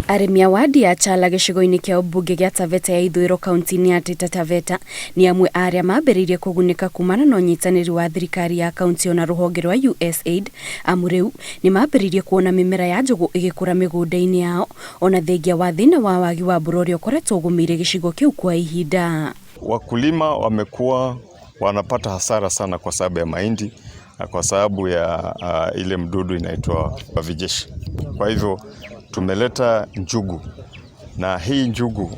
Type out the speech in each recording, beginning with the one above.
Arĩmi a wadi ya Chala gĩcigo-inĩ kĩa ũmbunge gĩa Taveta ya ithũĩro kaunti-inĩ ya Taita Taveta nĩ amwe a arĩa mambĩrĩirie kũgunĩka kumana na ũnyitanĩri wa thirikari ya kaunti ona rũhonge rwa USAID, amu rĩu nĩ mambĩrĩirie kuona mĩmera ya njũgũ ĩgĩkũra mĩgũnda-inĩ yao ona thengia wa thĩna wa wagi wa mbura ũrĩa ũkoretwo ũgũmĩire gĩcigo kĩu kwa ihinda. Wakulima wamekuwa wanapata hasara sana kwa sababu ya mahindi na kwa sababu ya ile mdudu inaitwa vijeshi. Kwa hivyo tumeleta njugu na hii njugu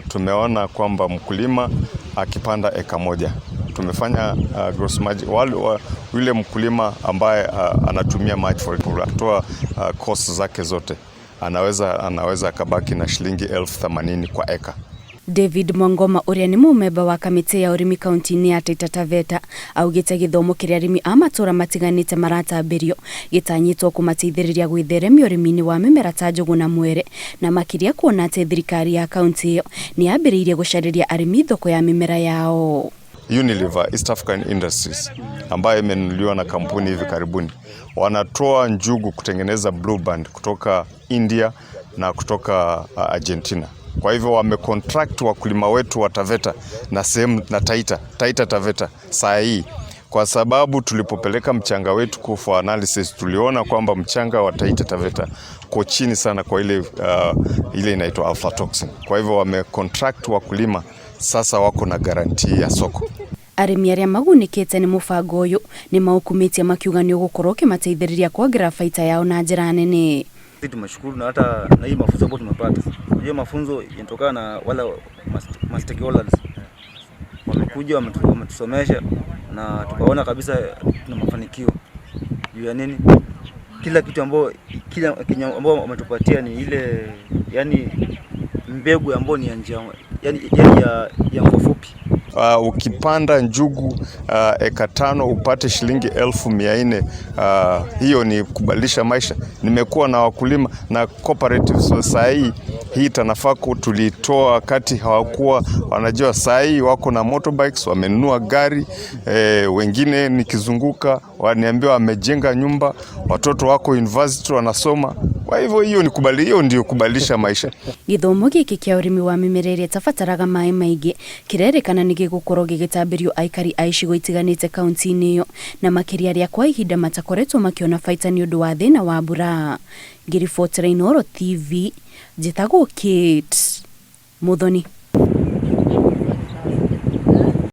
tumeona kwamba mkulima akipanda eka 1, tumefanya gross margin, yule mkulima ambaye anatumia maji kutoa cost zake zote anaweza akabaki na shilingi 80,000 kwa eka. David Mwangoma ũrĩa nĩ mũmemba wa kamĩtĩ ya ũrĩmi kaunti-inĩ ya Taita Taveta augĩte gĩthomo kĩrĩa arĩmi a matũra matiganĩte maratambĩrio gĩtanyĩtwo kũmateithĩrĩria gwĩtheremia ũrĩmi-inĩ wa mĩmera ta njũgũ na mwere, na makĩria kuona atĩ thirikari ya kaunti ĩyo nĩ yambĩrĩirie gũcarĩria arĩmi thoko ya mĩmera yao. Unilever East African Industries ambayo imenunuliwa na kampuni hivi karibuni, wanatoa njugu kutengeneza Blue Band kutoka India na kutoka Argentina. Kwa hivyo wamecontract wakulima wetu wa Taveta na sehemu na Taita Taveta saa hii, kwa sababu tulipopeleka mchanga wetu for analysis tuliona kwamba mchanga wa Taita Taveta ko chini sana kwa ile inaitwa aflatoxin. Kwa hivyo wamecontract wakulima, sasa wako na guarantee ya soko. Arĩmi arĩa magunĩkĩte nĩ mũbango ũyũ nĩ maũkumĩtie makiuga nĩ ũgũkorwo ũkĩmateithĩrĩria kuongerera baita yao na njĩra nene. Tumeshukuru na hata na hii mafunzo ambayo tumepata. Unajua mafunzo yanatokana na wale stakeholders wamekuja, wametusomesha na tukaona kabisa tuna mafanikio juu ya nini, kila kitu ambao kila kenye ambao wametupatia ni ile, yani, mbegu ambayo ni ya njia, yani ya mvua fupi. Ukipanda njugu eka 5 upate shilingi 400,000, hiyo ni kubadilisha maisha. Nimekuwa na wakulima na cooperatives, so saa hii hii Tanafaco tulitoa wakati hawakuwa wanajua, saa hii wako na motorbikes, wamenunua gari, wengine nikizunguka waniambia wamejenga nyumba, watoto wako university wanasoma. Kwa hivyo hiyo ndio kubadilisha maisha. Gĩthomo gĩkĩ kĩa ũrĩmi wa mĩmera ĩrĩa ĩtabataraga maĩ maingĩ kĩrerĩkana nĩ gĩgũkorwo gĩgĩtambĩrio aikari a icigo itiganĩte kaunti-inĩ ĩyo, na makĩria arĩa kwa ihinda matakoretwo makĩona baita nĩ ũndũ wa thĩna wa mbura. Ngĩribotera Inooro TV, njĩtagwo Kate Muthoni.